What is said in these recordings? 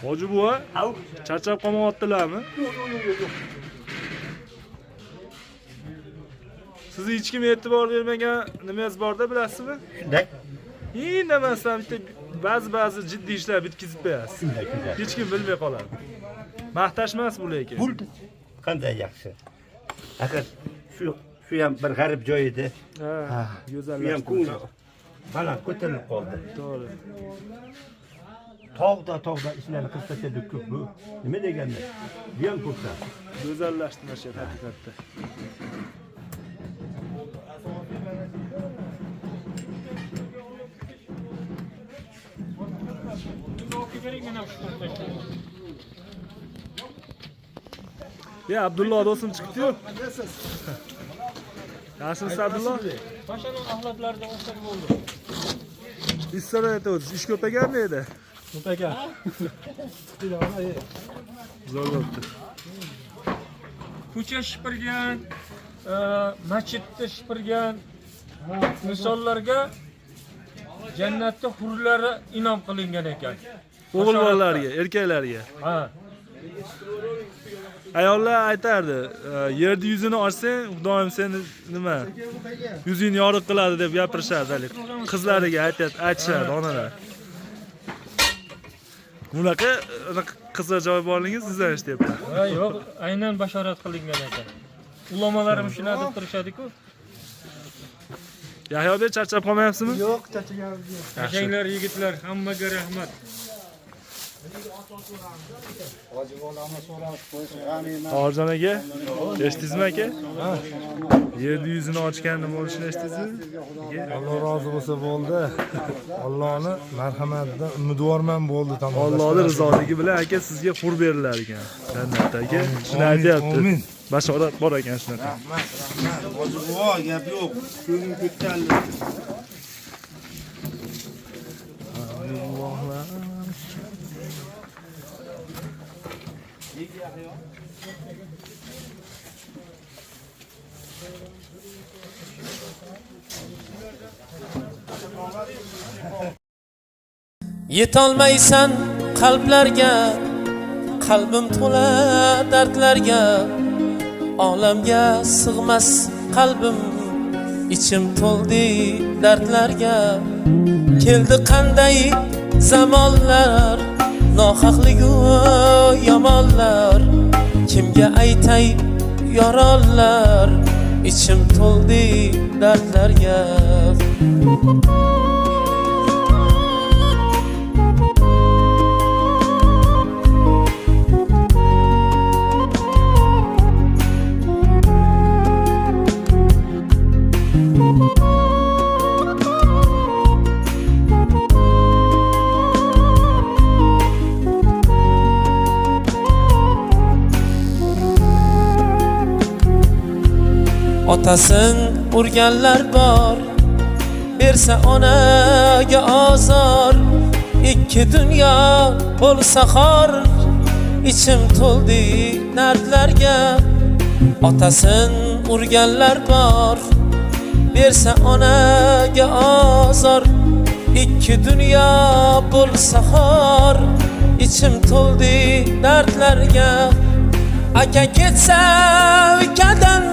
Hoji buva, charchab qolmayaptilarmi? Yo'q, yo'q, yo'q, yo'q. Sizni hech kim e'tibor bermagan nimangiz borda bilasizmi? Shunday. Indamasdan bitta ba'zi jiddiy ishlar bitkizib qo'yasiz. Shunday, shunday. Hech kim bilmay qoladi. Maqtash emas bu lekin. Bo'ldi. Qanday yaxshi. Axir shu ham bir g'arib joy edi. Ha, Shu ham go'zallashdi. ko'ngli baland ko'tarilib qoldi. To'g'ri. Tog'da tog'da ishlarni qilib tashladik ko'p bu. Nima deganda? Bu ham ko'pdan. Go'zallashdi mana shu yer haqiqatda. Ya Abdulloh do'stim chiqdi-yu. Yaxshimisiz Abdulloh? Pashaning axlatlarida o'xshab bo'ldi. Issiqda aytyapsiz, ish ko'payganmi edi? Ko'paygan. Zo'r bo'pti. Ko'cha shipirgan, masjidni shipirgan insonlarga jannatda hurlari inom qilingan ekan. O'g'il bolalarga, erkaklarga. Ha. Ayollar aytardi, yerni yuzini ochsang, Xudoyim seni nima? Yuzingni yorug' qiladi deb gapirishardi hali. Qizlariga aytishardi onalar. Bunaqa qizlar joy borligingiz izlanish deyapti. Ha, yo'q, aynan bashorat qilingan ekan. Ulamolarimiz shuni deb turishadi-ku. Yahyobek charchab qolmayapsizmi? Yo'q, charchaganimiz yo'q. Yashanglar yigitlar, hammaga rahmat. Orjon aka, eshitdingizmi aka? Yerni yuzini ochgan nima bo'lishini eshitdingizmi? Alloh rozi bo'lsa bo'ldi. Allohni marhamatidan umidvorman bo'ldi tamom. Allohning rizoligi bilan aka sizga hur berilar ekan. Jannatda aka. Shuni aytyapti. Amin. Bashorat bor ekan shunaqa. Rahmat, rahmat. Hoji buvo, gap yo'q. Ko'nglim ko'tarildi. Yetolmaysan qalblarga, qalbim to'la dardlarga, olamga sig'mas qalbim, ichim to'ldi dardlarga. Keldi qanday zamonlar, nohaqligu yomonlar, kimga aytay yoronlar, ichim to'ldi dardlarga. Otasin urganlar bor, bersa onaga ozor, ikki dunyo bo'lsa xor, ichim to'ldi dardlarga. Otasin urganlar bor, bersa onaga ozor, ikki dunyo bo'lsa xor, ichim to'ldi dardlarga. Aka ketsa ukadan,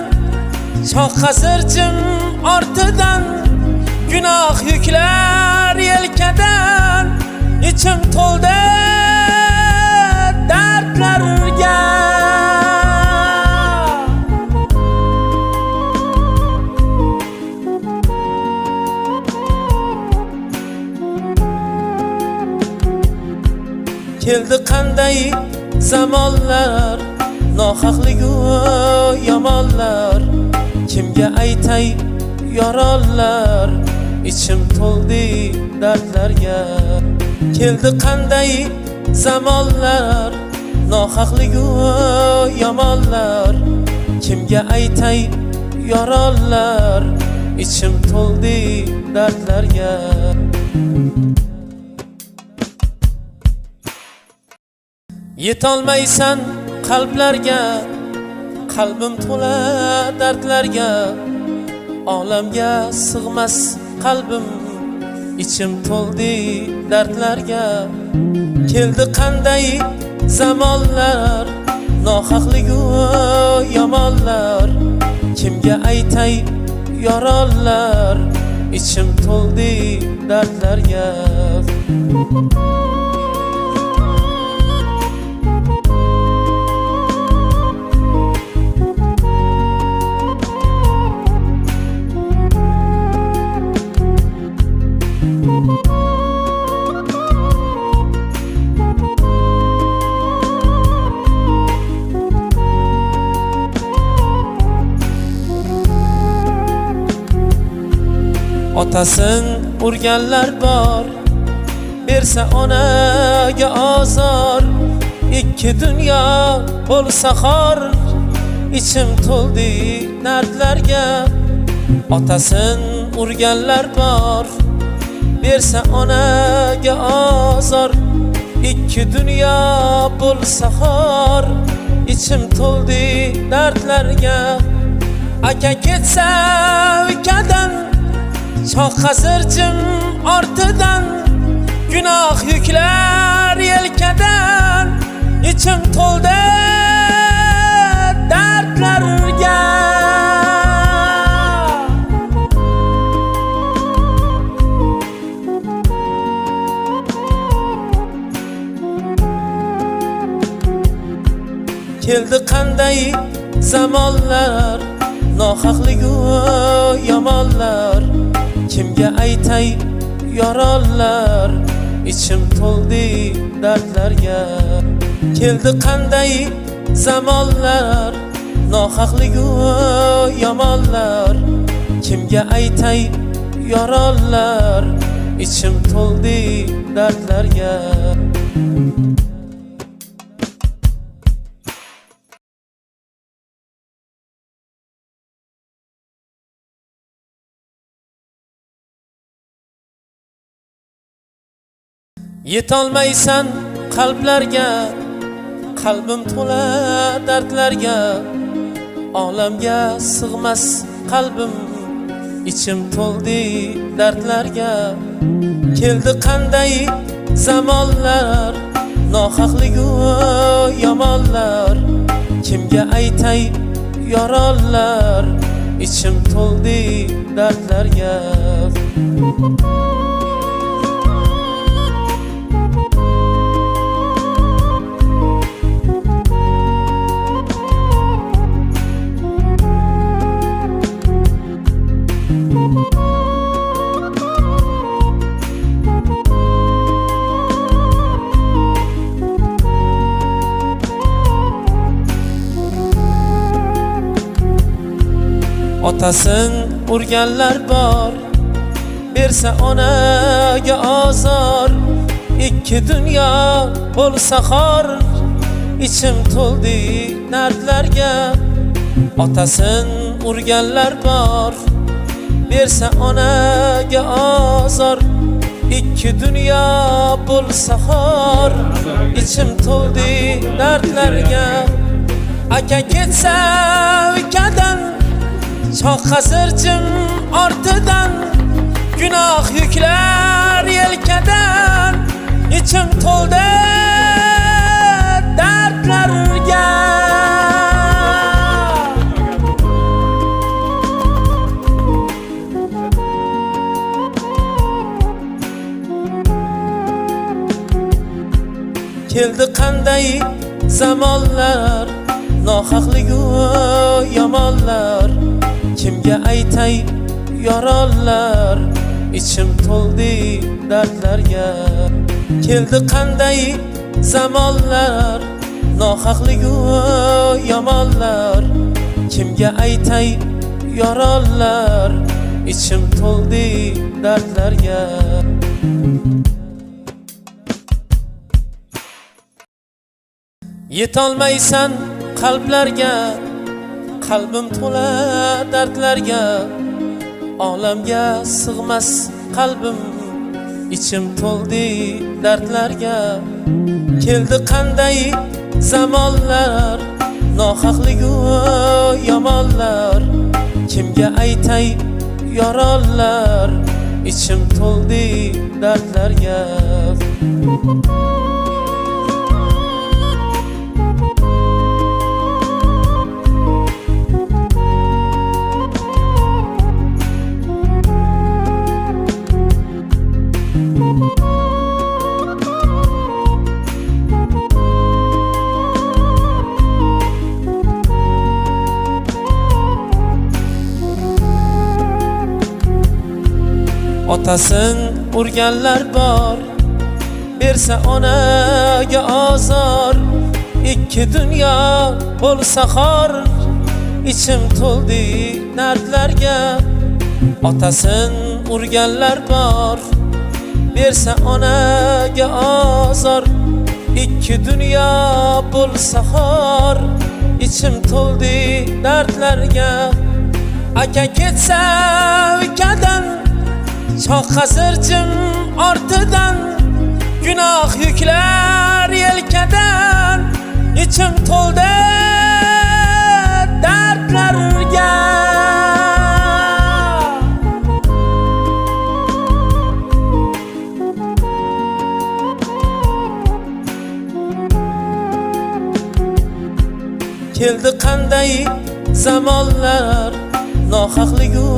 choq qasirchim ortidan, gunoh yuklar yelkadan, ichim to'ldi dardlarga. Keldi qanday zamonlar, nohaqligu yomonlar, kimga aytay yoronlar, ichim to'ldi dardlarga. Keldi qanday zamonlar, nohaqligu yomonlar, kimga aytay yoronlar, ichim to'ldi dardlarga. Yetolmaysan qalblarga, qalbim to'la dardlarga, olamga sig'mas qalbim, ichim to'ldi dardlarga. Keldi qanday zamonlar, nohaqligu yomonlar. Kimga aytay yoronlar, ichim to'ldi dardlarga. Otasin urganlar bor, bersa onaga ozor. Ikki dunyo bo'lsa xor, ichim to'ldi dardlarga. Otasin urganlar bor, bersa onaga ozor. Ikki dunyo bo'lsa xor, ichim to'ldi dardlarga. Aka ketsa ukadan, choq qasirchim ortidan, gunoh yuklar yelkadan, ichim to'ldi dardlarga. Keldi qanday zamonlar, nohaqligu yomonlar. Kimga aytay yoronlar, ichim to'ldi dardlarga. Keldi qanday zamonlar, nohaqligu yomonlar. Kimga aytay yoronlar, ichim to'ldi dardlarga. Yetolmaysan qalblarga, qalbim to'la dardlarga. Olamga sig'mas qalbim, ichim to'ldi dardlarga. Keldi qanday zamonlar, nohaqligu yomonlar. Kimga aytay yoronlar, ichim to'ldi dardlarga. Otasin urganlar bor, bersa onaga ozor. Ikki dunyo bo'lsa xor, ichim to'ldi dardlarga. Otasin urganlar bor, bersa onaga ozor. Ikki dunyo bo'lsa xor, ichim to'ldi dardlarga. Aka ketsa ukadan, choq qasirchim ortidan, gunoh yuklar yelkadan, ichim to'ldi dardlarga. Keldi qanday zamonlar, nohaqligu yomonlar. Kimga aytay yoronlar, ichim to'ldi dardlarga. Keldi qanday zamonlar, nohaqligu yomonlar. Kimga aytay yoronlar, ichim to'ldi dardlarga. Yetolmaysan qalblarga, qalbim to'la dardlarga. Olamga sig'mas qalbim, ichim to'ldi dardlarga. Keldi qanday zamonlar, nohaqligu yomonlar. Kimga aytay yoronlar, Ichim to'ldi dardlarga. Otasin urganlar bor, bersa onaga ozor. Ikki dunyo bo'lsa xor, ichim to'ldi dardlarga. Otasin urganlar bor, bersa onaga ozor. Ikki dunyo bo'lsa xor, ichim to'ldi dardlarga. Aka ketsa ukadan, choqqa sirchim ortidan, gunoh yuklar yelkadan, ichim to'ldi dardlarga. Keldi qanday zamonlar, nohaqligu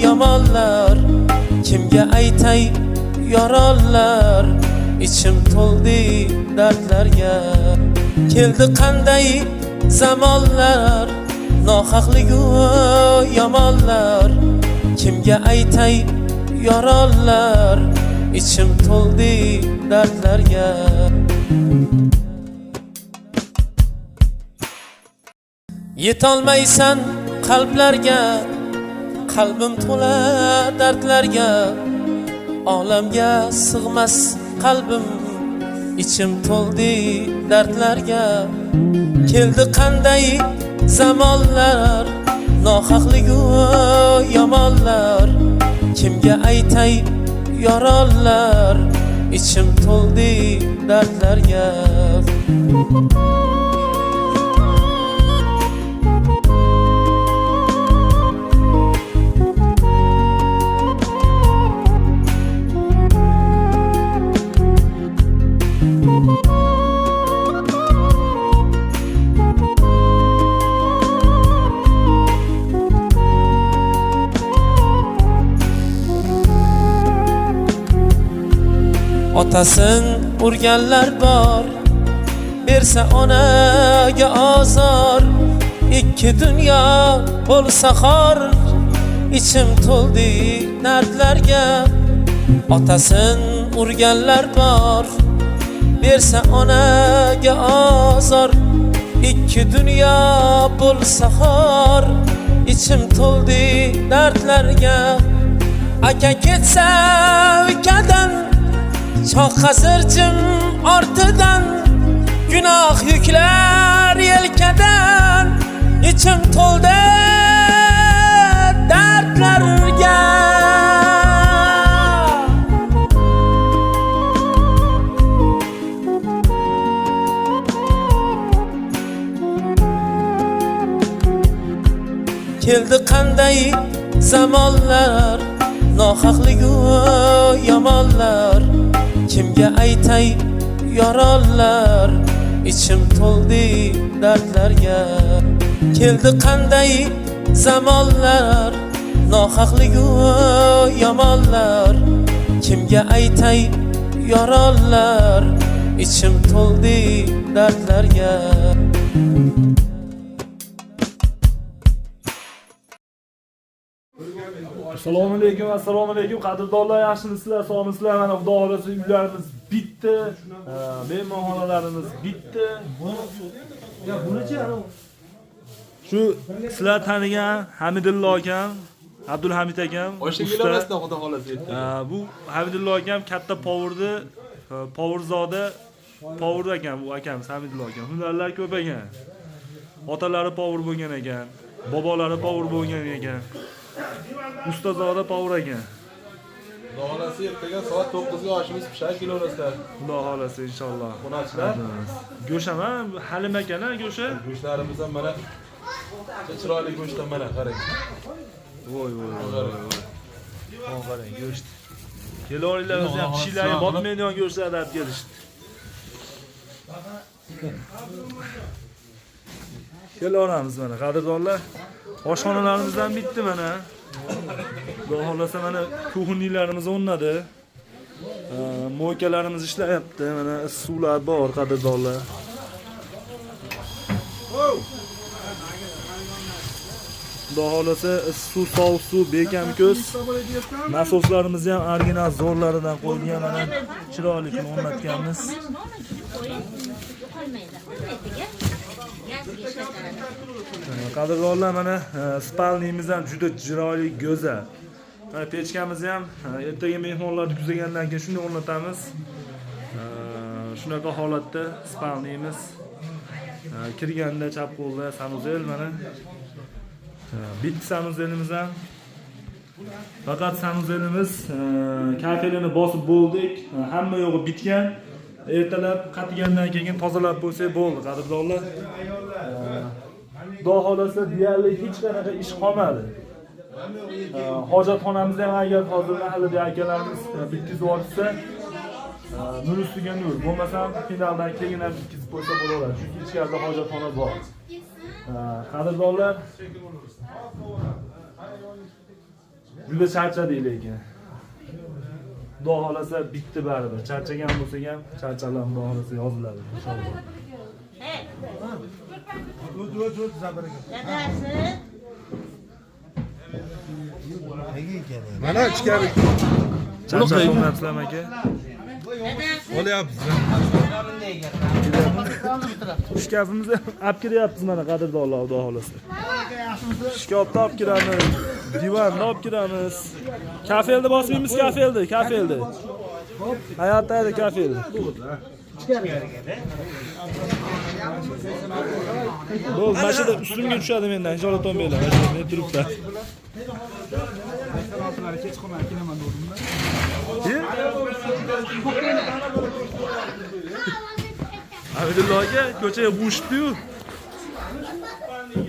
yomonlar. Kimga aytay yoronlar, ichim to'ldi dardlarga. Keldi qanday zamonlar, nohaqligu yomonlar. Kimga aytay yoronlar, ichim to'ldi dardlarga. Yetolmaysan qalblarga, qalbim to'la dardlarga. Olamga sig'mas qalbim, ichim to'ldi dardlarga. Keldi qanday zamonlar, nohaqligu yomonlar. Kimga aytay yoronlar, ichim to'ldi dardlarga. Otasin urganlar bor, bersa onaga ozor. Ikki dunyo bo'lsa xor, ichim to'ldi dardlarga. Otasin urganlar bor, bersa onaga ozor. Ikki dunyo bo'lsa xor, ichim to'ldi dardlarga. Aka ketsa ukadan, choqqa sirchim ortidan, gunoh yuklar yelkadan, ichim to'ldi dardlarga. Keldi qanday zamonlar, nohaqligu yomonlar. Kimga aytay yoronlar, ichim to'ldi dardlarga. Keldi qanday zamonlar, nohaqligu yomonlar. Kimga aytay yoronlar, ichim to'ldi dardlarga. Assalomu alaykum, assalomu alaykum qadrdonlar, yaxshimisizlar, sog'misizlar? Mana Xudo xolasa uylarimiz bitdi, mehmonxonalarimiz bitdi. Shu sizlar tanigan Hamidullo akam, Abdulhamid akam, O'sha kelaverasizlar Xudo xolasa. Bu Hamidullo akam katta povurdi, povurzoda povur akam, bu akamiz Hamidullo akam. Hunarlar ko'p ekan. Otalari povur bo'lgan ekan, bobolari povur bo'lgan ekan. Ustazoda povur ekan. Xudo xolasa ertaga soat 9 ga oshimiz pishadi, kelaverasizlar. Xudo xolasa inshaalloh. Qo'noqchilar. Go'sht ham halim ekan, ha go'shi? Go'shtlarimiz ham mana chiroyli go'shtlar mana qarang. Voy voy voy. Mana qarang, go'sht. Kelaveringlar, o'zi ham tishlarga botmaydigan go'shtlarni olib kelishdi. Kelaveramiz mana qadrdonlar. Oshxonalarimizdan bitdi mana. Xudo xohlasa mana kuxnilarimiz o'rnadi. Mo'ykalarimiz ishlayapti. Mana issiq suvlar bor qadrdonlar. Xudo xohlasa issiq suv, sovuq suv, bekam ko'z. Nasoslarimizni ham original zo'rlaridan qo'yilgan mana chiroyli qilib o'rnatganmiz. Qadrdonlar mana spalnimiz ham juda chiroyli, go'zal. Mana pechkamizni ham ertaga mehmonlarni kuzagandan keyin shunday o'rnatamiz. Shunaqa holatda spalnimiz. Kirganda chap qo'lda sanuzel mana. Bitta sanuzelimiz ham. Faqat sanuzelimiz kafelini bosib bo'ldik. Hamma yo'g'i bitgan. Ertalab qatigandan keyin tozalab qo'ysak bo'ldi, qadrdonlar. Xudo xohlasa deyarli hech qanaqa ish qolmadi. Hojatxonamizni ham agar hozir mahallada akalarimiz bitkizib yuborsa, nur ustiga nur. Bo'lmasam finaldan keyin ham bitkizib qo'ysa bo'laveradi. Chunki ichkarida hojatxona bor. Qadrdonlar, juda charchadik lekin. Xudo xohlasa bitdi baribir. Charchagan bo'lsak ham charchalar Xudo xohlasa yoziladi inshaalloh. Mana ichkari Charchayapsizlarmi aka? olyapmiz. Shkafimizni olib kiryapmiz mana qadrdonlar, Xudo xohlasa. Shkafni olib kiramiz, divanni olib kiramiz. Kafelni bosmaymiz, kafelni, kafelni. Hayotda edi kafel. Bo'ldi, mana shu yerda ustimga tushadi mendan, hijolat olmanglar, mana shu yerda men turibdi. Abdullo aka ko'chaga bushibdi-yu.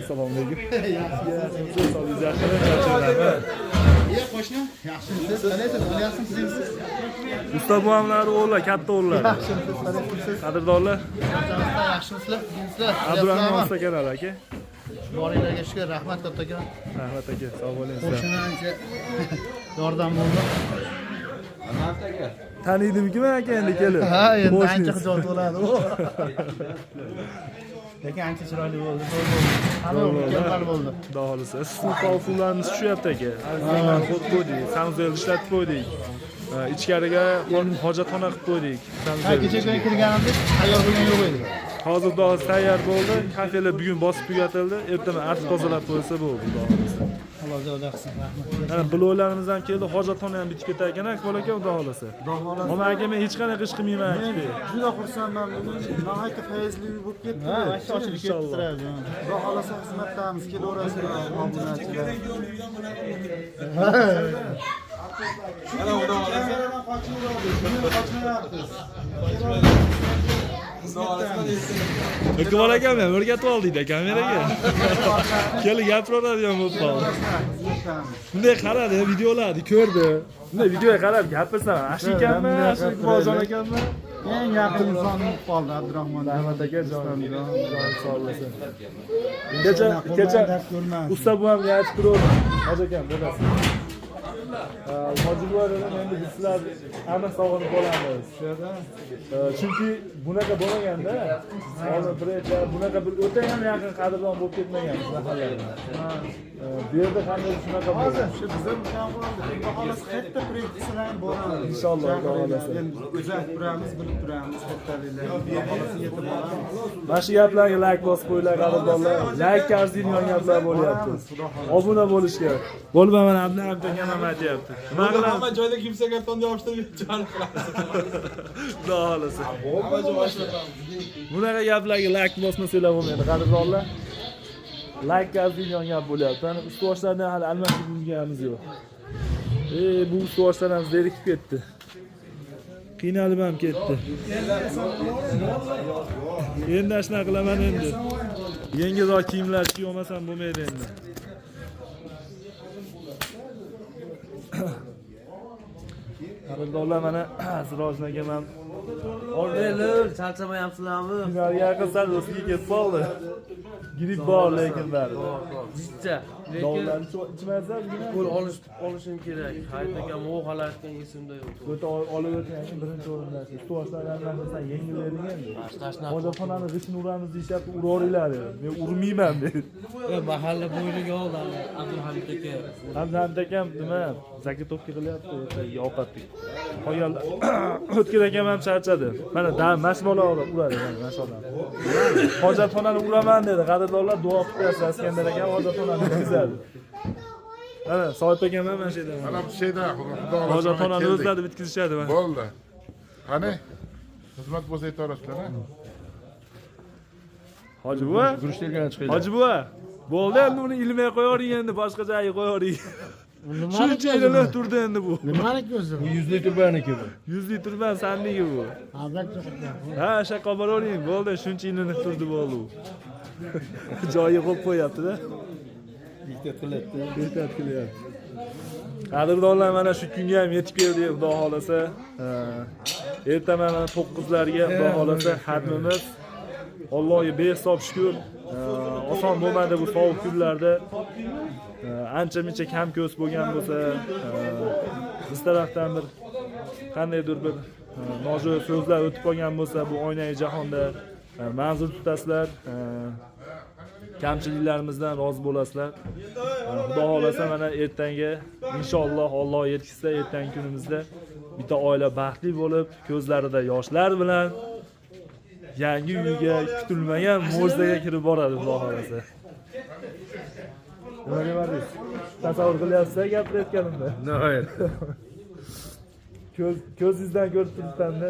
Assalomu alaykum. Sog'ligingiz yaxshimi? Charchamadingmi? Qo'shni, yaxshimisiz? Qalaysiz? Yaxshimisiz? Usta buvamlar o'g'illar, katta o'g'illar. Yaxshimisiz? Qalaysiz? Qadrdonlar, Yaxshimisizlar? Yaxshimisizlar? Abdurahmon usta kanali aka. Boringlarga shukur, rahmat kattakon. Rahmat aka, sog' bo'ling. Qo'shni ancha yordam bo'ldi. Taniydimki men aka endi kelib. Ha, endi Qo'shningiz. ancha xijolat bo'ladi. Lekin ancha chiroyli bo'ldi, zo'r bo'ldi. Hamma mukammal bo'ldi. Xudo xohlasa. Suv sovuvlarimiz tushyapti aka. Azizlarni qo'yib qo'ydik, sanuzel ishlatib qo'ydik. Ichkariga hojatxona qilib qo'ydik. Ha, Sanuzel. kecha kuni kirganimda tayyor bo'lgan yo'q edi. Hozir xudo xohlasa tayyor bo'ldi. Kafelar bugun bosib tugatildi. Ertaman artib tozalab qo'ysa bo'ldi, xudo xohlasa. Alloh jo'da qilsin, rahmat. Mana bloklarimiz ham keldi, hojatxona ham bitib ketar ekan, Akmal aka, xudo xohlasa. Xudo aka, men hech qanaqa ish qilmayman aytdi. Juda xursandman bugun. Nihoyatda fayzli uy bo'lib ketdi. Ha, vashta ochilib ketdi Inshaalloh. sразу. Xudo xohlasa xizmatdamiz, kelaverasizlar obunachilar. Mana xudo xohlasa, Kameradan qochaveradi, buni qochmayapmiz. xudo xohlasa Iqbol akam ham o'rgatib oldik kameraga. Kelib gapiraveradigan bo'lib qoldi. Xizmatdamiz. Bunday qaradi, videolarni ko'rdi. Bunday videoga qarab gapirsam, ash ekanmi, ash Iqboljon ekanmi? Eng yaqin inson bo'lib qoldi Abdurahmon. Rahmat aka, jonim, jonim sog' bo'lsin. Kecha kecha Dard ko'rmas. usta buvam aytib turuvdi. Hoji akam, dadasi. Hoji buva dedim, endi biz sizlar aniq sog'inib qolamiz. Chunki bunaqa bo'lmaganda, hozir birinchi bunaqa bir o'ta ham yaqin qadrdon bo'lib ketmagan mahallalar. Bu yerda qanday shunaqa bo'ldi. Hozir shu biza imkon bo'ldi. Xudo xohlasa qayerda proyekt qilsalar ham boramiz. Inshaalloh, Xudo xohlasa. Endi kuzatib turamiz, bilib turamiz qayerdaliklar. Xudo xohlasa yetib boramiz. Mana shu gaplarga like bosib qo'yinglar qadrdonlar. Like arziydigan gaplar bo'lyapti. Obuna bo'lish kerak. Bo'lma mana Abdulla akam ham aytyapti. Nima qilamiz? Hamma joyda gipsokartonni yopishtirib chiqarib qilamiz. Xudo xohlasa. Hamma joy ochiladi. Bunaqa gaplarga like bosmasanglar bo'lmaydi qadrdonlar. Like arziydigan gap bo'lyapti. Mana ustuvoshlarni hali almashtirib ulgurganimiz yo'q. Bu ustuvoshlar ham zerikib ketdi. Qiynalib ham ketdi. Endi shunaqa qilaman endi. Yengilroq kiyimlar kiyolmasam bo'lmaydi endi. Qadrdonlar, mana Sirojjon akam ham Oldinglar, charchamayapsizlarmi? Finalga yaqin sal o'ziga kelib qoldi. Gripp bor lekin baribir. Jicha. Lekin Dorilarni ichmayapsan bugun? gol olishim kerak. Hayit akam u hali aytgan esimda yo'q. O'ta olib o'tgan birinchi o'rinda. Ustuvoslardan masalan yengil eding endi. Hojatxonani g'ishtini uramiz deyishyapti, uraveringlar dedi. Men urmayman dedi. Mahalla bo'yniga oldi Abdulhamid aka. Hamdam akam nima zagotovka qilyapti ertaga ovqatni. Qolganlar O'tkir akam ham charchadi. Mana mana shu bola uradi, mana shu odam. Hojatxonani uraman dedi. Qadrdonlar, duo qilib qo'yasiz, Iskandar akam hojatxonani bitkazadi. Mana Sohib akam ham mana shu yerda. Mana bu şeyda xudo xohlasa Hojatxonani o'zlari bitkazishadi mana. Bo'ldi. Qani? Xizmat bo'lsa aytaverasizlar, ha? Hoji buva. Hoji buva. Bo'ldi endi uni ilmay qo'yavering endi, boshqa joyga qo'yavering. Shuncha ilinib turdi endi bu. Nimaniki o'zi? Bu 100 litr baniki bu. 100 litr bilan sanniki bu. Ha, o'sha yoqqa boravering, bo'ldi, shuncha ilinib turdi bo'ldi u. Joyiga qo'yib qo'yapti-da. Ehtiyot qilyapti. Ehtiyot qilyapti. Qadrdonlar, mana shu kunga ham yetib keldik, Xudo xolasa. Erta mana 9larga Xudo xolasa xatmimiz. Allohga behisob shukr. Oson bo'lmadi bu sovuq kunlarda. Ancha muncha kam ko'z bo'lgan bo'lsa, biz tarafdan bir qandaydir bir nojo'ya so'zlar o'tib qolgan bo'lsa, bu oynai jahonda ma'zur tutasizlar. Kamchiliklarimizdan rozi bo'lasizlar. Xudo xolasa mana ertangi inshaalloh Alloh yetkazsa ertangi kunimizda bitta oila baxtli bo'lib, ko'zlarida yoshlar bilan yangi uyga kutilmagan mo'jizaga kirib boradi Xudo xolasa. Nima demadingiz? Tasavvur qilyapsiz gapirayotganimda. Nihoyat. Ko'zingizdan ko'rib turibman-da.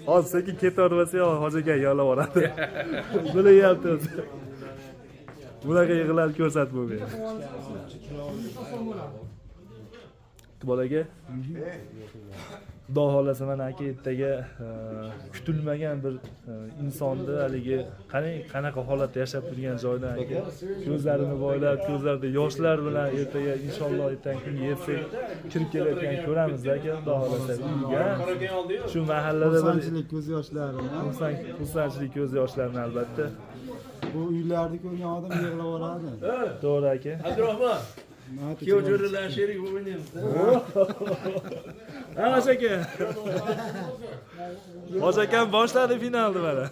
Hozir sekin ketavermasa ham hoji aka yig'lab yuboradi. Bilyapti o'zi. Bunaqa yig'lar ko'rsatib bo'lmaydi. Iqbol aka, Xudo xolasa mana aka ertaga kutilmagan bir insonni haligi qanaqa holatda yashab turgan joydan aka ko'zlarini boylab, ko'zlarida yoshlar bilan ertaga inshaalloh ertangi kunga yetsak kirib kelayotgan ko'ramiz aka, Xudo xolasa uyga. Shu mahallada bir Xursandchilik ko'z yoshlarini. Xursandchilik ko'z yoshlarini albatta. Bu uylarni ko'rgan odam yig'lab yuboradi. To'g'ri aka. Abdurahmon, kuyov jo'ralar sherik bo'lib o'ynaymiz. Ha, Hoji aka. Hoji akam boshladi finalni mana.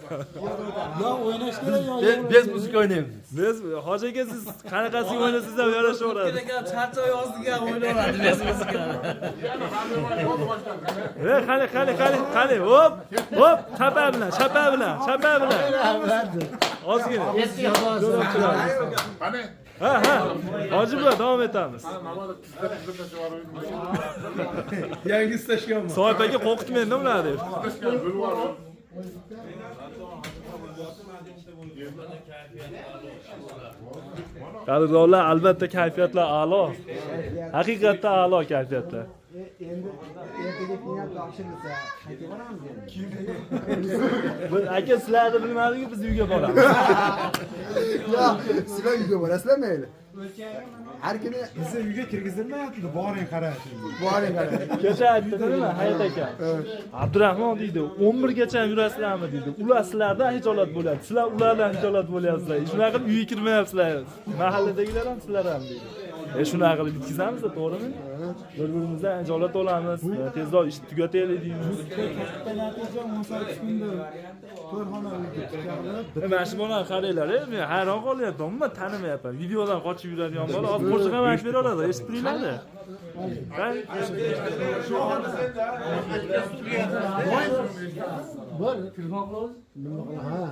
Yo o'ynash kerak yo Bez muzika o'ynaymiz. Biz Hoji aka siz qanaqasiga o'ynasangiz ham yarashaveradi. Charchoq yozdiga ham o'ynayveradi bez muzikani. Qani qani qani qani hop hop chapa bilan chapa bilan chapa bilan. Ozgina. Qani? Ha ha. Hoji buva davom etamiz. Yangi stashkanmi? Sohib aka qo'rqitmang ularni deb. Stashkan bulvor. Qadrdonlar, albatta kayfiyatlar a'lo. Haqiqatda a'lo kayfiyatlar. Endi ertaga final topshirilsa qayerga boramiz endi? Biz aka sizlarni bilmadik, biz uyga boramiz. Yo, sizlar uyga borasizlar mayli. Har kuni Bizni uyga kirgizilmayapti, boring qarang. boring qarang. Kecha aytdi nima Hayit aka. Abdurahmon deydi, 11 gacha ham yurasizlarmi deydi. Ular sizlardan hijolat bo'ladi. Sizlar ulardan hijolat bo'lyapsizlar. Shunaqa qilib uyga kirmayapsizlar. Mahalladagilar ham sizlar ham deydi. Shunaqa qilib bitkazamiz, to'g'rimi? Bir-birimizdan hijolat olamiz. Tezroq ishni tugataylik deymiz. Katta natija 18 kunda to'rxona uyga chiqarilib, Mana shu bolani qaranglar, men hayron qolyapman, umuman tanimayapman. Videodan qochib yuradigan bola hozir qo'shiq ham aytib bera oladi, eshitib turinglar-da. Bor, telefon qilamiz. Ha.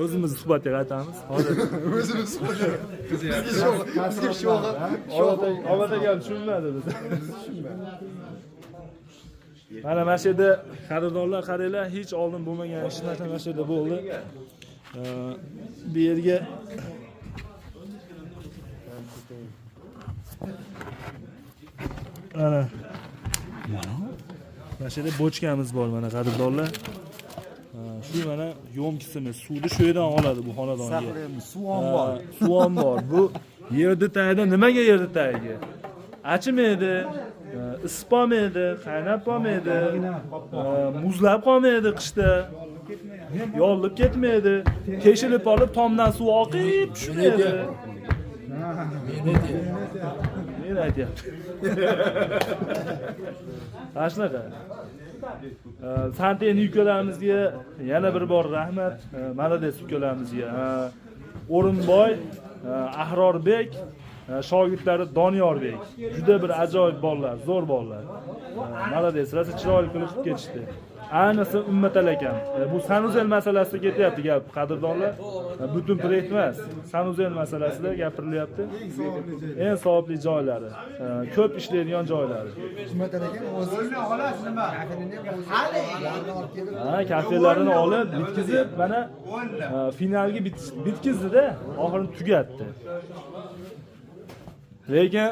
O'zimiz suhbatga qaytamiz. Hozir O'zimiz bizga sho'g'i, sho'g'i. Omad akam tushunmadi biz. Mana shu yerda qadrdonlar qaranglar, hech oldin bo'lmagan ish mana shu yerda bo'ldi. Bu yerga mana shu yerda bochkamiz bor mana qadrdonlar. Shu mana yo'mkisimiz suvni shu yerdan oladi bu xonadonga. Saqlaymiz, suv ombor. Suv ombor. Bu yerni tagida nimaga yerni tagiga? Achimaydi, isib qolmaydi, qaynab qolmaydi, muzlab qolmaydi qishda. Yorilib ketmaydi. Teshilib olib tomdan suv oqib tushmaydi. Men aytyapti. Mana shunaqa. Santeni ukalarimizga yana bir bor rahmat. Молодец ukalarimizga. O'rinboy, Ahrorbek, shogirdlari Doniyorbek. Juda bir ajoyib bolalar, zo'r bolalar. Молодец, rosa chiroyli qilib ketishdi. Ayniqsa Ummatal akam. Bu санузел masalasida ketyapti gap, qadrdonlar. Butun proyekt emas, санузел masalasida gapirilyapti. Eng savobli joylari, ko'p ishlaydigan joylari. Ummatal akam o'zi kafelini ham o'zi olib kelib Ha, kafellarini olib, bitkizib, mana finalga bitkizdida, oxirini tugatdi. Lekin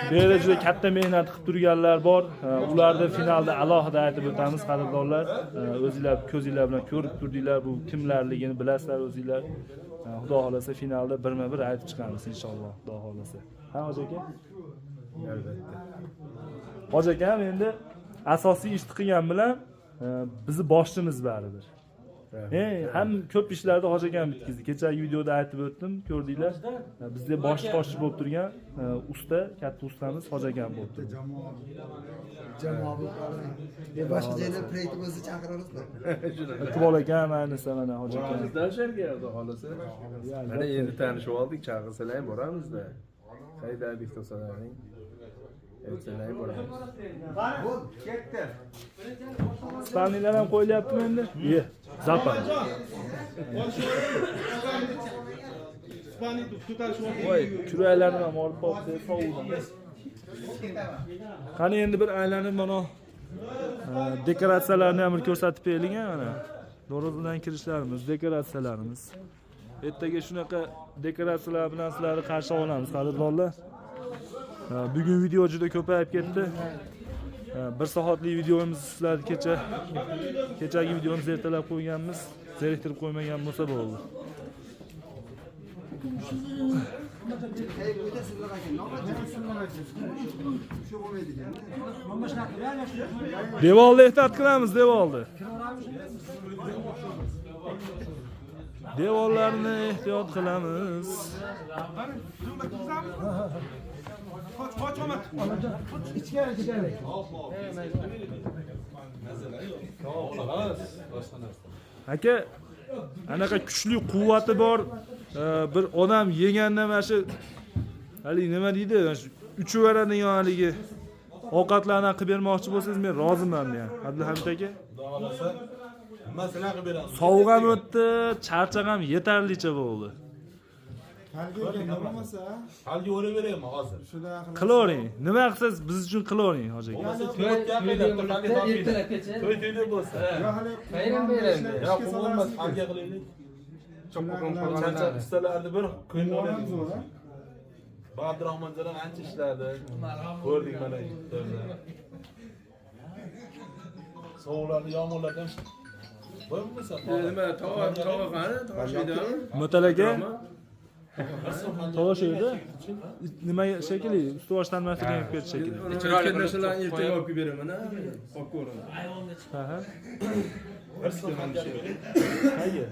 bu yerda juda katta mehnat qilib turganlar bor. Ularni finalda alohida aytib o'tamiz, qadrdonlar. O'zinglar ko'zinglar bilan ko'rib turdinglar, bu kimlarligini bilasizlar o'zinglar. Xudo xohlasa finalda birma-bir aytib chiqamiz inshaalloh, Xudo xohlasa. Ha, hoji aka? Albatta. Hoji akam endi asosiy ishni qilgan bilan bizni boshchimiz baribir. Ham ko'p ishlarni hoji akam bitkizdi. Kechagi videoda aytib o'tdim, ko'rdinglar. Bizda bosh qoshchi bo'lib turgan usta, katta ustamiz hoji akam bo'lib turdi. Jamoa bo'lib. Boshqa joyda proyekt bo'lsa chaqiramizda. Iqbol akam ayniqsa mana hoji akam. Boramizda o'sha yerga, xudo xohlasa. Mana endi tanishib oldik, chaqirsalar ham boramizda. Qayda diktasalaring? Aytsalar ham boramiz. Спальник lar ham qo'yilyaptimi endi? Ye, zapar. Voy, kuraklarni ham olib qolibdi, sovuqdan. Qani endi bir aylanib mana dekoratsiyalarni ham bir ko'rsatib beraylik mana. Darvozadan kirishlarimiz, dekoratsiyalarimiz. Ertaga shunaqa dekoratsiyalar bilan sizlarni qarshi olamiz, qadrdonlar. Bugun video juda ko'payib ketdi. Bir soatlik videomiz sizlar kechagi videomizni ertalab qo'yganmiz. Zeriktirib qo'ymagan bo'lsa bo'ldi. Devorni ehtiyot qilamiz, devorni. Devorlarni ehtiyot qilamiz. Aka, anaqa kuchli quvvati bor bir odam yeganda mana shu haligi nima deydi, uchib yuboradigan haligi ovqatlarni qilib bermoqchi bo'lsangiz men roziman degan. Abdulhamid aka. Xudo xohlasa nimmasini qilib beramiz. Sovuq ham o'tdi, charchoq ham yetarlicha bo'ldi. Halga o'raveraymi hozir? Qilavering. Nima qilsangiz biz uchun qilavering, hoji aka. Bo'lmasa to'y to'yda bo'lsa. Bayram bayram. Ya bo'lmasa halga qilaylik. Charchab ustalarni bir kun olaylik. Abdurahmon jalal ancha ishladi. Ko'rdik mana yerda. Sovuqlarda, yomg'irlarda bo'lmasa. Nima, tog'a qani? Tog'a shaydami? Mutal aka. Tog'a shuyda. Nima shekilli, usti-boshdan narsa yeb ketish shekilli. Chiroyli narsalarni ertaga olib kelib beraman, ha? Olib ko'raman. Ha. Qayga?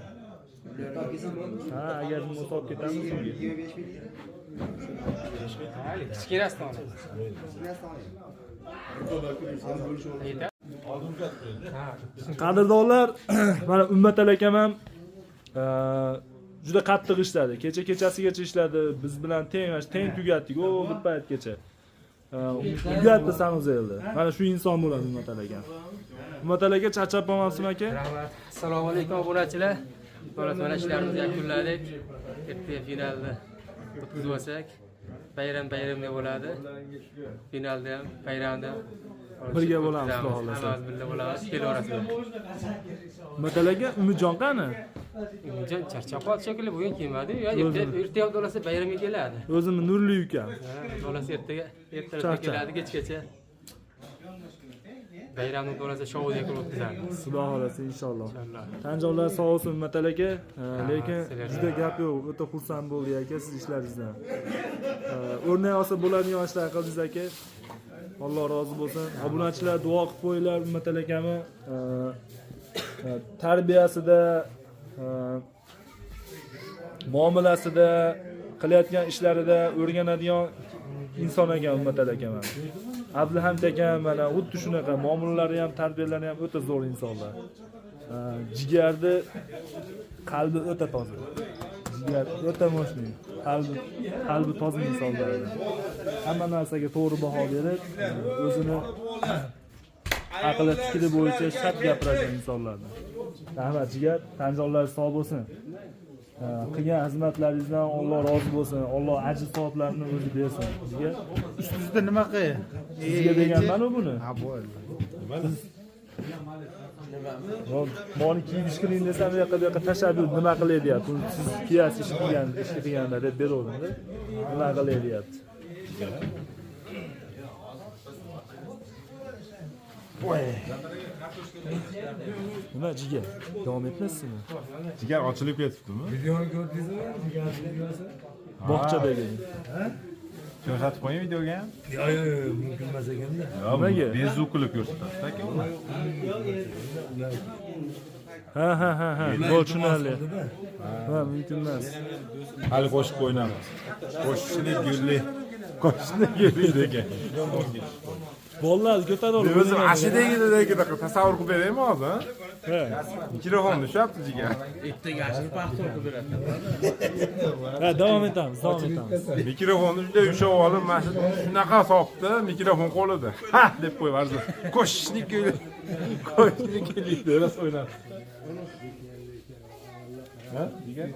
Ha, agar bo'lsa olib ketamiz unga. Kichkinasini olamiz. Qadrdonlar, mana Ummatal akam ham juda qattiq ishladi. Kecha kechasigacha ishladi. Biz bilan teng tugatdik. O bir paytgacha. Tugatdi sanuzelni. Mana shu inson bo'ladi Ummatal akam. Ummatal aka charchab qolmabsizmi aka? Rahmat. Assalomu alaykum obunachilar. Mana ishlarimizni yakunladik. Ertaga finalni o'tkazib olsak, bayram bayramda bo'ladi. Finalda ham, bayramda ham birga bo'lamiz, xudo xohlasa. Hammamiz birga bo'lamiz, kelaverasizlar. Ummatal aka, Umidjon qani? Umidjon charchab qoldi shekilli, bugun kelmadi. Yo, ertaga xudo xohlasa bayramga keladi. O'zimni nurli ukam. Xudo xohlasa ertaga ertalab keladi, kechgacha. Bayramni bo'lsa shoudek qilib o'tkazamiz. Xudo xohlasa inshaalloh. Inshaalloh. Tanjonlar sog' bo'lsin Matal aka. Lekin sizlarga. Juda gap yo'q, o'ta xursand bo'ldik aka siz ishlaringizdan. O'rnak olsa bo'ladigan ishlar qildingiz aka. Alloh rozi bo'lsin. Obunachilar duo qilib qo'yinglar Matal akami. Tarbiyasida, muomalasida, qilayotgan ishlarida o'rganadigan inson ekan Matal aka mana. Abduhamid aka mana xuddi shunaqa muomalalari ham, tarbiyalari ham o'ta zo'r insonlar. Jigarni qalbi o'ta toza. Jigar o'ta moshli. Qalbi toza insonlar. Hamma narsaga to'g'ri baho berib, o'zini aqli fikri bo'yicha shart gapiradigan insonlardan. Rahmat jigar, tanjonlar sog' bo'lsin. Qilgan xizmatlaringizdan Alloh rozi bo'lsin. Alloh ajr savoblarini o'zi bersin. Jigar, Ustingizda nima qil? Sizga deganman-u buni. Ha, bo'ldi. Moni kiyib ish qiling desam, u yoqqa bu yoqqa tashlab yurib nima qilay deyapti. Uni siz kiyasiz ish qilgan, ish qilganda deb beraverdimda. Nima qilay deyapti. Nima jigar? Davom etmaysizmi? Jigar ochilib ketibdimi? Videoni ko'rdingizmi? Jigar videosi? Bog'chadagi. Ko'rsatib qo'ying videoga ham. Yo'q, yo'q, yo'q, mumkin emas ekanda. Nimaga? Bezu qilib ko'rsatasiz aka uni. Ha ha ha ha. Bo'l, tushunarli. Ha, mumkin emas. Hali qo'shiq o'ynamiz. Qo'shiqni gulli. Qo'shiqni gulli degan. Bolalar ko'tarib olib. O'zim ashidagidagi tasavvur qilib beraymi hozir? Ha. Mikrofonni ushlabdi jigar. Ha, davom etamiz, davom etamiz. Mikrofonni shunday ushlab olib, mana shu shunaqa solibdi, mikrofon qo'lida. Ha deb qo'yib yubordi. Qo'shiqni gulli. Qo'shiqni gulli deb rost o'ynadi. Ha, jigar?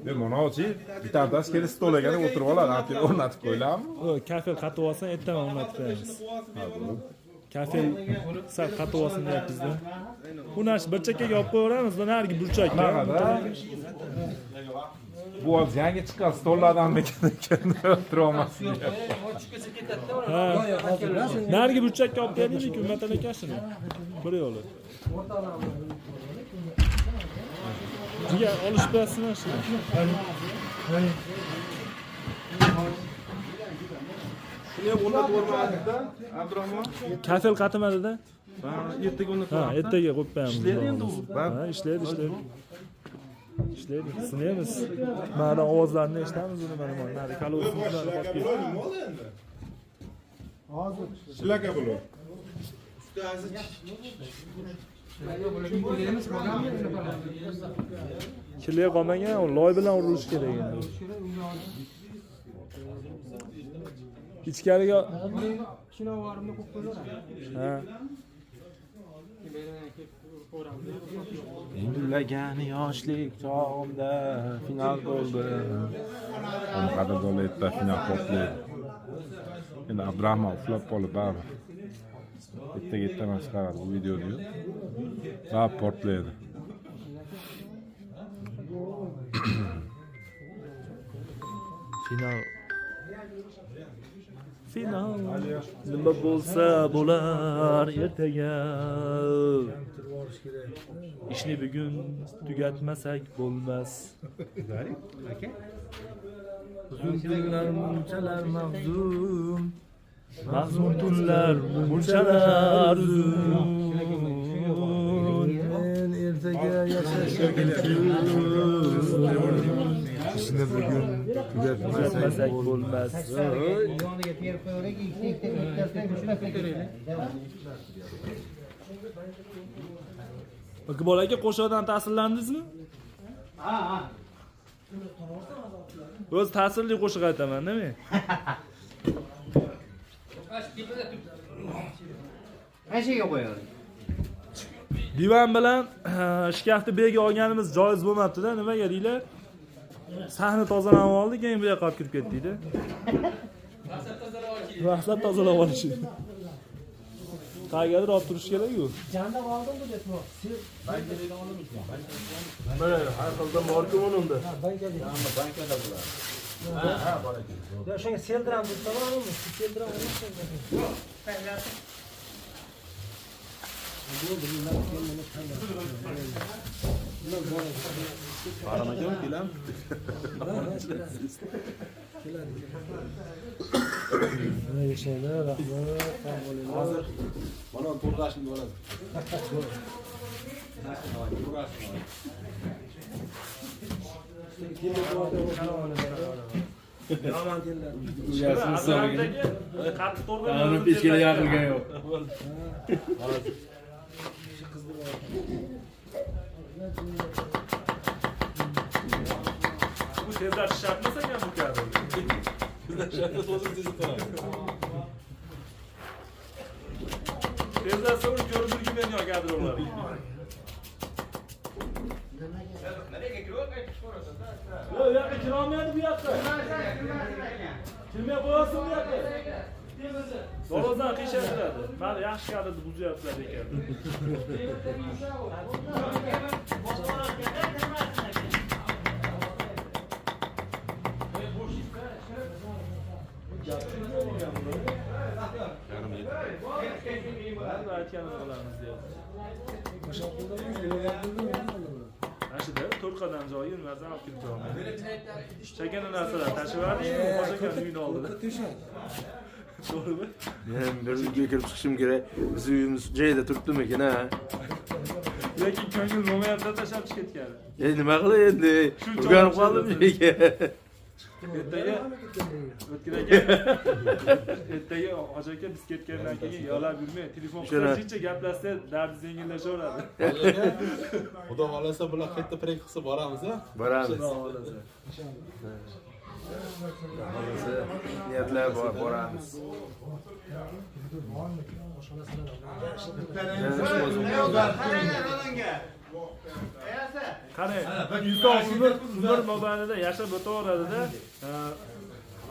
De mana-chi, bittasi kelib stol ekan o'tirib oladi, olib kelib o'rnatib qo'yiladimi? Kafel qatib olsin, ertaman o'rnatib qo'yamiz. Kafel sal qatib olsin deyapmiz-da. Bu narsa bir chekkaga olib qo'yaveramiz, narigi burchakka. Qanaqada? Bu hozir yangi chiqqan stollardanmikin ekan, o'tira olmasin deyapti. Ha. Narigi burchakka olib kelaylik, Matal aka shuni. Bir yo'li. Jigar olishmayapsizmi shuni? Shuni ham o'rnatib yubormadikda, Abdurahmon. Kafel qatimadida? Ha, ertaga o'rnatib Ha, yuboramiz. ertaga qo'yib qo'yamiz. Ishlaydi endi u. Ha, ishlaydi, ishlaydi. Ishlaydi. Sinaymiz. Mana ovozlarini eshitamiz uni mana mana nari kolosimizni olib keldi. Hozir Shlaka bo'ladi. Kili qolmagan, u loy bilan urilishi kerak endi. Ichkariga Shuni vorimni qo'yib qo'yaveradi. Ha. Gullagani yoshlik chog'imda final bo'ldi. Uni qadrdonlar erta final portlaydi. Endi Abdurahmon uxlab qolib baribir. Ertaga ertaman chiqaradi bu videoni. Va portlaydi. Final. Final. Nima bo'lsa bo'lar ertaga. Ishni bugun tugatmasak bo'lmas. Uzun tunlar munchalar mahzun. Mahzun tunlar munchalar uzun. Men ertaga yashashim ishni bugun tugatmasak bo'lmas. Yoniga terib qo'yaylik, ikkita ikkita ikkita ikkita. Iqbol aka qo'shiqdan ta'sirlandingizmi? Ha, ha. O'zi ta'sirli qo'shiq aytaman, nima? Qanchaga qo'yaylik? Divan bilan shkafni bu yerga olganimiz joiz bo'lmabdi-da, nimaga deylar? Sahna tozalanib oldi, keyin bu yoqqa olib kirib ketdik-da. Maqsad tozalab olish. Qayergadir olib turish kerak-ku. Jandab oldim bu deb. Mana har xilda borku unda. Bankada bular. Ha, bor ekan. Ya shunga seldiram deb tomonmi? Seldiram. Bahrom aka keladimi? Mana yashanglar, rahmat, sog' bo'linglar. Hozir mana to'rg'ashni bo'ladi. Yomon keladi. Qattiq to'rg'ay. Ana pechkaga yaqilgan yo'q. Bu tezlatish shartmas ekan bu kadr. Tezlatsa uni ko'rib ulgurmaydigan kadr ular. Yo'q, u yoqqa kirolmaydi bu yoqqa. Kirmay qo'yasin bu yoqqa. Darvozani qiyshaytiradi. Mana yaxshi kadrni buzyaptilar ekan. Aytganini qilamiz deyapti. Mana shu 4 qadam joyi nimasini olib kirib olmaydi. Chakana narsalar tashivardi, hoji aka uyini oldida. To'g'rimi? Men bir uyga kirib chiqishim kerak. Biz uyimiz joyida turibdimikin ha? Lekin ko'ngil bo'lmayapti tashlab chiqib ketgani. Nima qilay endi? O'rganib qoldim nega? Ertaga o'tgan aka, ertaga hoji aka biz ketgandan keyin yig'lab yurmang, telefon qilsa shuncha gaplashsa dardingiz yengillashaveradi. Xudo xolasa bular qayerda prek qilsa boramiz a? Boramiz. Xudo xolasa. Xolasa niyatlar bor, boramiz. Qarang, inson umr mobaynida yashab o'taveradida,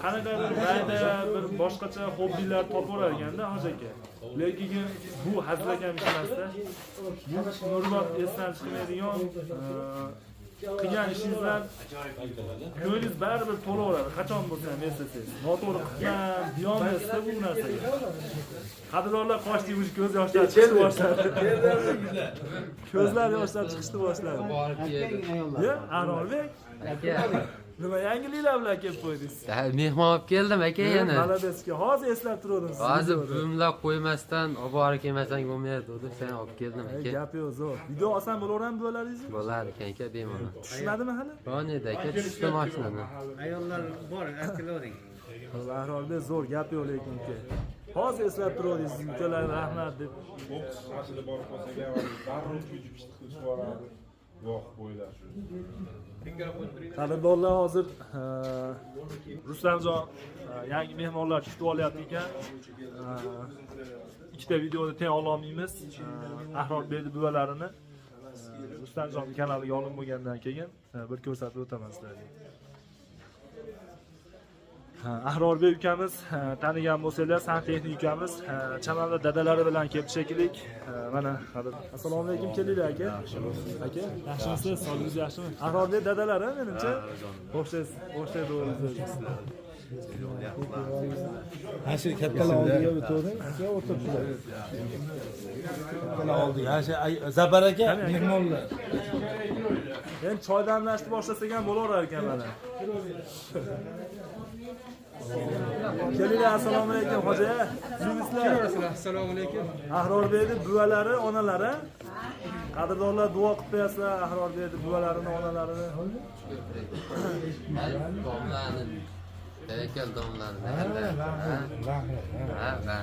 qanaqadir mayda bir boshqacha hobbilar topaverar ekanda hoji aka. Lekin bu hazilakam ish emasda. Bu umrbod esdan chiqmaydigan qilgan ishingizdan ko'nglingiz baribir to'laveradi. Qachon bo'lsa ham eslasangiz. Noto'g'ri qilibman deyolmaysizda bu narsaga. Qadrdonlar qochdi, uch ko'z yoshlar chiqishni boshladi. Ko'zlar yoshlar chiqishni boshladi. Ya, Arorbek. Nima yangiliklar bilan kelib qo'ydingiz? Mehmon olib keldim aka yana. Maladetga hozir eslab turdim sizni. Hozir buvimlar qo'ymasdan olib borib kelmasang bo'lmaydi deb seni olib keldim aka. Gap yo'q, zo'r. Video olsam bo'laveradimi buvalaringizni? Bo'lar ekan aka, bemalol. Tushmadimi hali? Edi aka, tushdi mashinani. Ayollar bor, aytilavering. Bahrorbek zo'r, gap yo'q lekin aka. Hozir eslab turuvdingiz, ukalar rahmat deb. Boks mashina borib qolsak ham darrov kuyib pishtiq qilib yuboradi. Voh bo'ylar shu. Qadrdonlar hozir Rustamjon yangi mehmonlar kutib olyapti ekan. Ikkita videoni teng ololmaymiz. Ahrorbekni buvalarini Rustamjon kanaliga olib bo'lgandan keyin bir ko'rsatib o'taman sizlarga. Ahrorbek ukamiz tanigan bo'lsanglar, santexnik ukamiz chamanda dadalari bilan kelib shekilli. Mana assalomu alaykum, kelinglar aka. Aka, yaxshimisiz? Sog'ligingiz yaxshimi? Ahrorbek dadalari menimcha. O'xshaysiz, o'xshaydi o'zingiz. Mana shu kattalar oldiga o'tiring, aka o'tiribdilar. Kattalar oldiga. Mana shu Zafar aka mehmonlar. Endi choy damlashni boshlasak ham bo'laverar ekan mana. Kelinglar, assalomu alaykum hoji. Yuvislar. Assalomu alaykum. Ahrorbekning buvalari, onalari. Qadrdonlar duo qilib qo'yasizlar Ahrorbekning buvalarini, onalarini. Domlani. Tavakkal domlani. Ha, ha.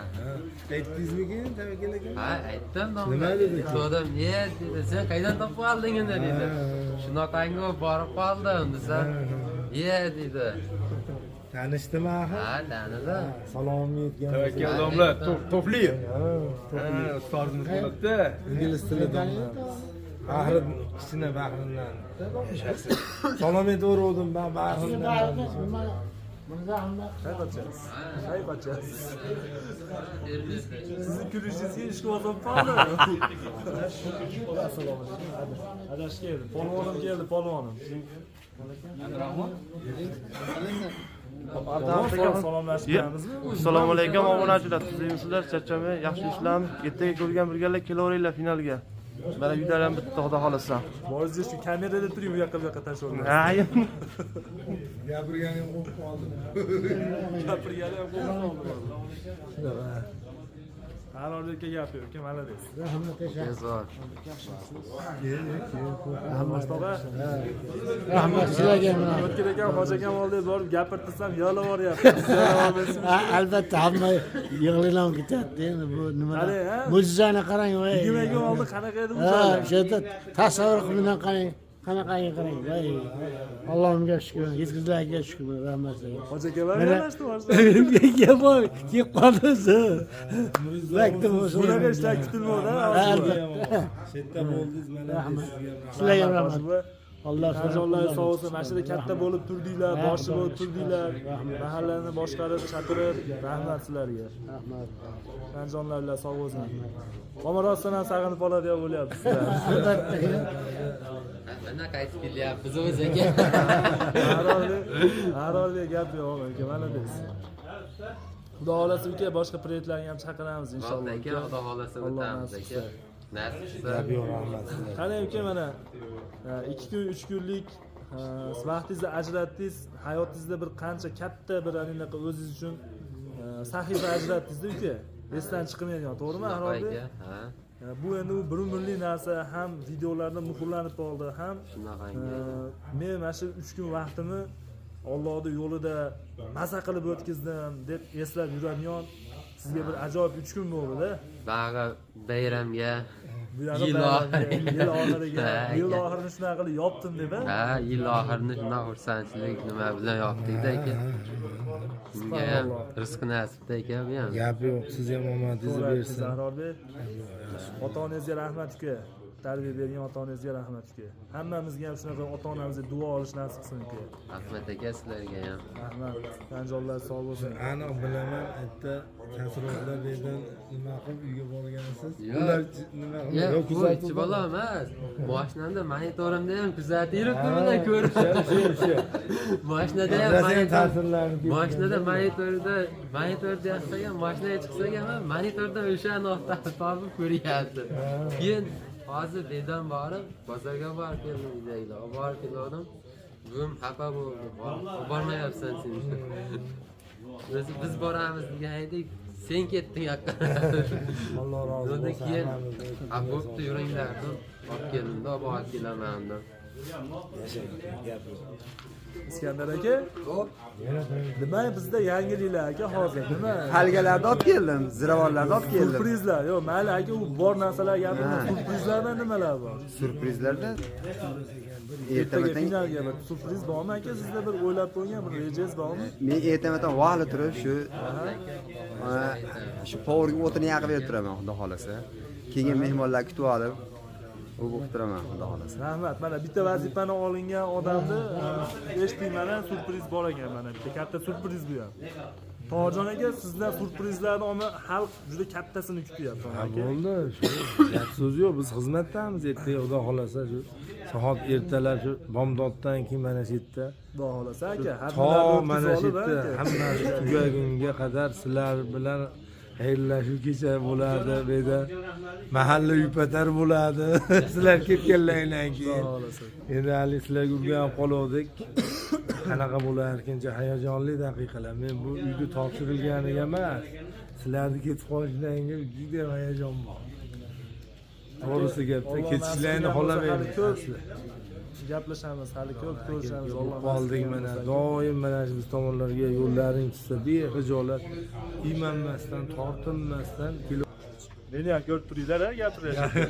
Aytdingizmi Tavakkal aka? Ha, aytdim domla. Nima dedi? So'radim, "Ne?" dedi. "Sen qaydan topib olding uni?" dedi. Shunaqangi borib qoldim desam, "Ye" dedi. Tanishdimi axir? Ha, tanidi. Salomim yetgan. Tavakkal domla, to'fli. Ha, ustozimiz bo'ladi-da. Ingliz tili domlamiz. Bahri kichkina Bahrindan. Salom aytaverdim ben Bahrindan. Qayqachasiz? Qayqachasiz? Sizni kulishingizga ishqibozim qoldi. Assalomu alaykum. Adash keldi. Polvonim keldi, polvonim. Abdurahmon. Salomlashib qo'yamizmi? Assalomu alaykum obunachilar, tuzukmisizlar, charchamay, yaxshi ishlarmi? Ertaga ko'rgan birgalar kelaveringlar finalga. Mana uylar ham bitta, xudo xolasa. Boringizga shu kamerada turing, u yoqqa bu yoqqa tashlayvermang. Ha, Gapirganim qo'rqib qoldim. Gapirgani ham qo'rqib qoldim. Ahror aka gap yo'q, aka, молодец. Rahmat aka. Zo'r. Rahmat. Tog'a. Rahmat sizlarga ham. O'tkir akam, hoji akam oldiga borib gapirtirsam yig'lab yuboryapti. Albatta hamma yig'laylam ketadi endi bu nima. Qarang, ha? Mo'jizani qarang voy. 20 kun oldi qanaqa edi bu? Ha, o'sha yerda tasavvur qilib qarang, qanaqangi qarang. Voy. Allohimga shukur, yetkazlarga shukur, rahmat sizlarga. Hoji akalar yig'lashdi boshida. Gap bor, kelib qoldi o'zi. Maktab o'zi. Bunaqa ishlar kutilmovdi. Albatta. Chetda bo'ldingiz mana. Rahmat. Sizlarga ham rahmat. Alloh Jonlar sog' bo'lsin. Mana shu yerda katta bo'lib turdinglar, boshchi bo'lib turdinglar. Mahallani boshqarib, chaqirib, rahmat sizlarga. Rahmat. Jonlarlar sog' bo'lsin. Omar rostdan ham sag'inib qoladigan bo'lyapsizlar. Albatta. Mana qaytib kelyapmiz o'zi aka. Ahrorli gap yo'q aka, молодец. Xudo xolasa uka, boshqa proyektlarga ham chaqiramiz inshaalloh. Aka, xudo xolasa Alloh o'tamiz nasib aka. qilsa. Nasib qilsa. Gap yo'q, rahmat sizlarga. Qarang uka, mana 2 kun 3 kunlik vaqtingizni ajratdingiz, hayotingizda bir qancha katta bir anaqa o'zingiz uchun sahifa ajratdingiz uka. Esdan chiqmaydigan, to'g'rimi Ahrorbek? Aka, ha. Bu endi u bir umrlik narsa, ham videolarda muhrlanib qoldi, ham Shunaqangi aka. Men mana shu 3 kun vaqtimni Allohning yo'lida maza qilib o'tkazdim deb eslab yuradigan sizga bir ajoyib 3 kun bo'ldi-da. Bag'i bayramga, Bu yog'i yil bayramga, oxiriga. yil oxiriga, Ha, yil aka. oxirini shunaqa qilib yopdim deb, ha? Ha, yil oxirini shundoq xursandchilik nima bilan yopdik-da aka. Bunga ham rizqi nasibda aka bu ham. Gap yo'q, siz ham omadingizni To'g'ri aytdingiz, bersin. Ahrorbek. Ota-onangizga rahmat uka. Tarbiya bergan ota-onangizga rahmat uka. Hammamizga ham shunaqa ota-onamizga duo olish nasib qilsin uka. Rahmat aka sizlarga ham. Rahmat. Anjonlar sog' bo'lsin. Aniq bilaman, erta taassurotlar bu yerdan nima qilib uyga borgansiz. Yo'q. Ular nima qilib, Yo'q, yo'q, bu kuzatib ikki bola emas. Mashinamda monitorimda ham kuzatib yuribdi bular ko'rib. O'sha, o'sha. Mashinada ham Ularni ham monitor ta'sirlarini ketgan. Mashinada monitorda monitorda yoqsak ham, mashinaga chiqsak ham monitorda o'sha nuqtani topib ko'ryapti. Keyin hozir bedon borib, bozorga borib keldim uydagilar. Olib borib keldim. Buvim xafa bo'ldi. Olib bormayapsan sen. O'zi biz boramiz degan edik. Sen ketding yoqqa. Alloh rozi Undan bo'lsin. keyin hammamizdan. "Ha, bo'pti, yuringlar" deb olib keldimda, olib borib kelaman deb. Yashang, gap yo'q. Iskandar aka, nima bizda yangiliklar aka hozir nima? Halgalarni olib keldim, ziravorlarni olib keldim. Syurprizlar, yo'q, mayli aka, u bor narsalar gapirma. Syurprizlardan nimalar bor? Syurprizlarda Ertaga ertaga finalga bir syurpriz bormi aka? Sizda bir o'ylab qo'ygan bir rejangiz bormi? Men ertaga vaqtli turib shu shu powerga o'tini yoqib berib turaman, xudo xolasa. Keyin mehmonlar kutib olib, u bo'lib turaman, xudo xolasa. Rahmat. Mana bitta vazifani olingan odamni eshitding, mana syurpriz bor ekan, mana bitta katta syurpriz bu ham. Tohirjon aka, sizdan syurprizlarni olma, xalq juda kattasini kutyapti Ha, aka. bo'ldi, shu gap so'z yo'q, biz xizmatdamiz. Ertaga xudo xolasa shu soat ertalab shu bomdoddan keyin mana shu yerda Xudo xolasa aka, to mana shu o'tkazib olib, yerda aka. hammasi tugagunga qadar sizlar bilan xayrlashuv kecha bo'ladi bu yerda. Mahalla yupatar bo'ladi sizlar ketganlaringdan keyin. Xudo xolasa. Endi hali sizlarga o'rganib qoluvdik. Qanaqa bo'larkan, hayajonli daqiqalar. Men bu uyni topshirilganiga emas, sizlarni ketib qolishlaringga juda hayajon bor. To'g'risi gapda Alloh ketishlaringni nasib qilgan bo'lsa, xohlamayman. hali ko'p gaplashamiz, hali ko'p ko'rishamiz. Alloh nasib Qoldik qilgan mana bo'lsa. doim mana shu biz tomonlarga yo'llaring tushsa bexijolat, iymanmasdan, tortinmasdan Meni ham ko'rib turinglar, ha, gapiryapti.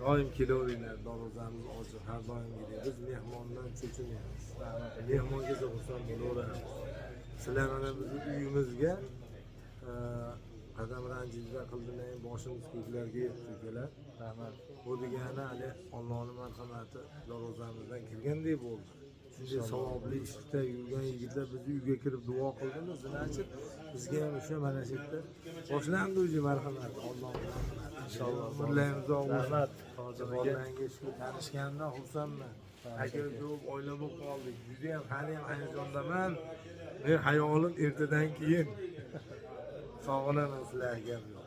Doim kelaveringlar, darvozamiz ochiq har doimgidek. Biz mehmondan cho'chimaymiz. Mehmon kelsa xursand bo'laveramiz. Sizlar mana bizni uyimizga qadam ranjida qildilar, boshimiz ko'klarga yetdi ukalar. Rahmat. Bu degani hali Allohning marhamati darvozamizdan kirgandek bo'ldi. Shunday savobli ishda yurgan yigitlar bizni uyga kirib duo qildimi, значит, bizga ham o'sha mana shu yerda boshlandi o'zi marhamat, Allohning marhamati. Inshaalloh. Umrlaringiz uzoq bo'lsin. Rahmat, Tohirjon aka. Bolalarga shu tanishganimdan xursandman. Aka ko'p oila bo'lib qoldik. Juda ham hali ham hayajondaman. Men hayolim ertadan keyin sog'inaman sizlarga ham yo'q.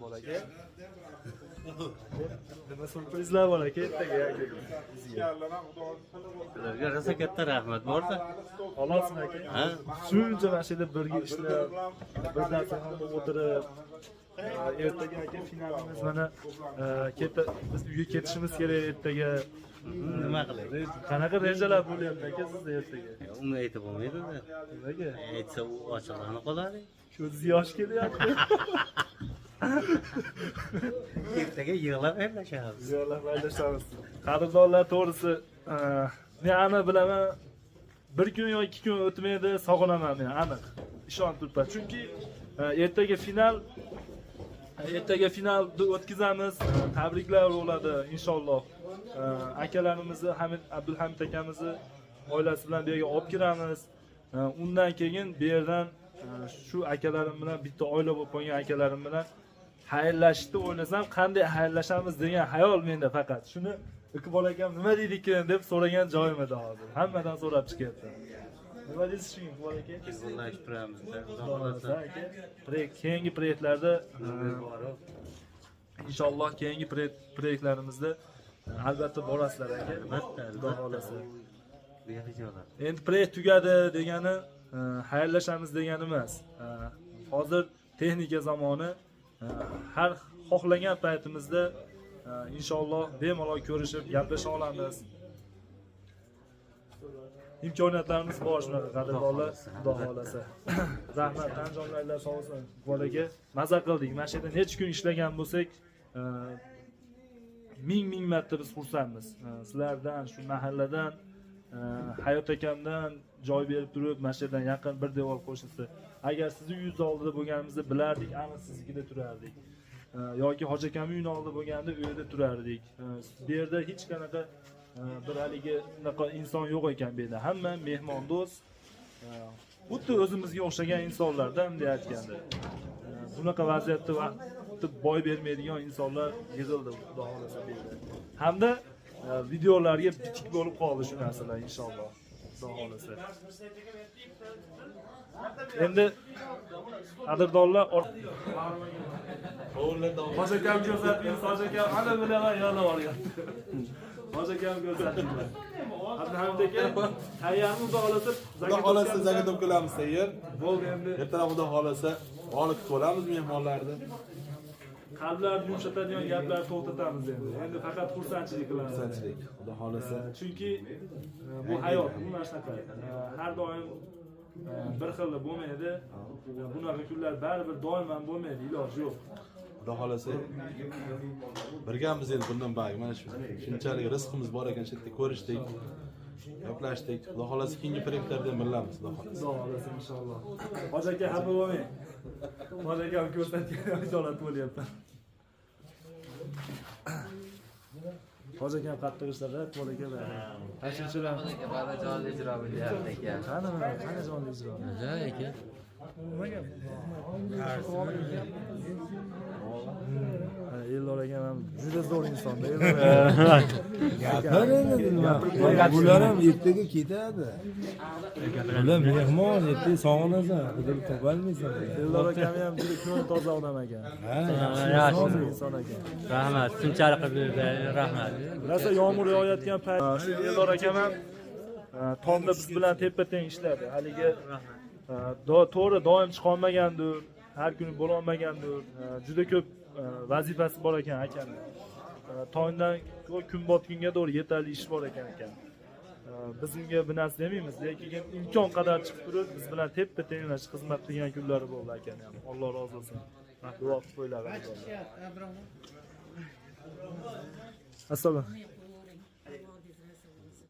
Bolaga nima syurprizlar bor aka ertaga aka? Sizlarga rosa katta rahmat borda. Xolosmi aka? Shuncha mana shu yerda birga ishlab, bir dasturxonda o'tirib, ertaga aka finalimiz mana biz uyga ketishimiz kerak ertaga. Nima qilay? Qanaqa rejalar bo'lyapti aka sizda ertaga? Uni aytib bo'lmaydi-da. Nimaga? Aytsa u ochiqlanib qoladi. Ko'zingiz yosh kelyapti. Ertaga yig'lab xayrlashamiz. Yig'lab xayrlashamiz. Qadrdonlar, to'g'risi, men aniq bilaman, bir kun yo 2 kun o'tmaydi, sog'inaman men aniq. Ishonib turibman. Chunki ertaga final, ertaga finalni o'tkazamiz. Tabriklar bo'ladi inshaalloh. Akalarimizni, Hamid Abdulhamid akamizni oilasi bilan bu yerga olib kiramiz. Undan keyin bu yerdan shu akalarim bilan bitta oila bo'lib qolgan akalarim bilan xayrlashishni o'ylasam, qanday xayrlashamiz degan xayol menda faqat. Shuni Iqbol akam nima deydi ekan deb so'ragan joyim edi hozir. Hammadan so'rab chiqyapti. Nima deysiz shunga Iqbol aka? Telefonlashib turamiz. Xudo xohlasa aka. Keyingi proyektlarda inshaalloh keyingi proyektlarimizda albatta borasizlar aka. Albatta, Xudo xohlasa. Albatta. Endi proyekt tugadi degani xayrlashamiz degani emas. Hozir texnika zamoni, har xohlagan paytimizda inshaalloh bemalol ko'rishib gaplasha olamiz. Imkoniyatlarimiz bor shunaqa qadrdonlar, Xudo xohlasa. Rahmat, tanjonlarlar sog' bo'lsin. Bolaga maza qildik. Mana shu yerda necha kun ishlagan bo'lsak, ming marta biz xursandmiz. Sizlardan, shu mahalladan, Hayot akamdan joy berib turib, mana shu yerdan yaqin bir devor qo'shnisi. Agar sizni uyingiz oldida bo'lganimizni bilardik, aniq siznikida turardik. Yoki Hoji akamning uyini oldida bo'lganda u yerda turardik. Bu yerda hech qanaqa bir haligi unaqa inson yo'q ekan bu yerda. Hamma mehmondo'st, xuddi o'zimizga o'xshagan insonlardan bunday aytganda. Bunaqa vaziyatda vaqtni boy bermaydigan insonlar yig'ildi, Xudo xohlasa bu yerda. Hamda videolarga bitik bo'lib qoldi shu narsalar inshaalloh. Xudo xohlasa. Endi qadrdonlar, Hoji akam ko'rsating, Hoji akam ana bilaman yig'lab yuboryapti. Hoji akam ko'rsatinglar. Abduhamid aka, tayyormi Xudo xohlasa? Xudo xohlasa zagotovka qilamiz tayyor. Bo'ldi endi. Ertalab Xudo xohlasa olib ko'ramiz mehmonlarni. Qalblarni yumshatadigan gaplarni to'xtatamiz endi. Endi faqat xursandchilik qilamiz. Xursandchilik, Xudo xohlasa. Chunki bu hayot, bu mana shunaqa. Har doim bir xil bo'lmaydi. Bunaqa kunlar baribir doim ham bo'lmaydi, iloji yo'q. Xudo xohlasa birgamiz endi bundan ba'di mana shu shunchalik rizqimiz bor ekan, shu yerda ko'rishdik, gaplashdik. Xudo xohlasa keyingi proyektlarda ham birlamiz, Xudo xohlasa. Xudo xohlasa inshaalloh. Hoji aka xafa bo'lmang. Hoji akam ko'rsatgan hijolat bo'lyapti. Hoji akam qattiq ishladi, Iqbol aka. Ashunchalar. Ba'zi jonli ijro bo'lyapti aka. Qani mana, qani jonli ijro? Joy aka. Nimaga? Eldor akam ham juda zo'r insonda. Gapir endi nima? Bular ham ertaga ketadi. Bular mehmon, ertaga sog'inasan, qidirib topolmaysan. Eldor akam ham juda ko'ngli toza odam ekan. Ha, yaxshi inson ekan. Rahmat, shunchalik qilib rahmat. Rosa yomg'ir yog'ayotgan payt shu Eldor akam ham tongda biz bilan tepa-teng ishladi. Haligi to'g'ri doim chiqa olmagandir, har kuni bo'la olmagandir. Juda ko'p vazifasi bor ekan akani. Tongdan kun botgunga to'g'ri yetarli ish bor ekan ekan. Biz unga bir narsa demaymiz, lekin imkon qadar chiqib turib biz bilan tepa-teng xizmat qilgan kunlari bo'ldi akani ham. Alloh rozi bo'lsin. Duo qilib qo'yinglar. Assalomu.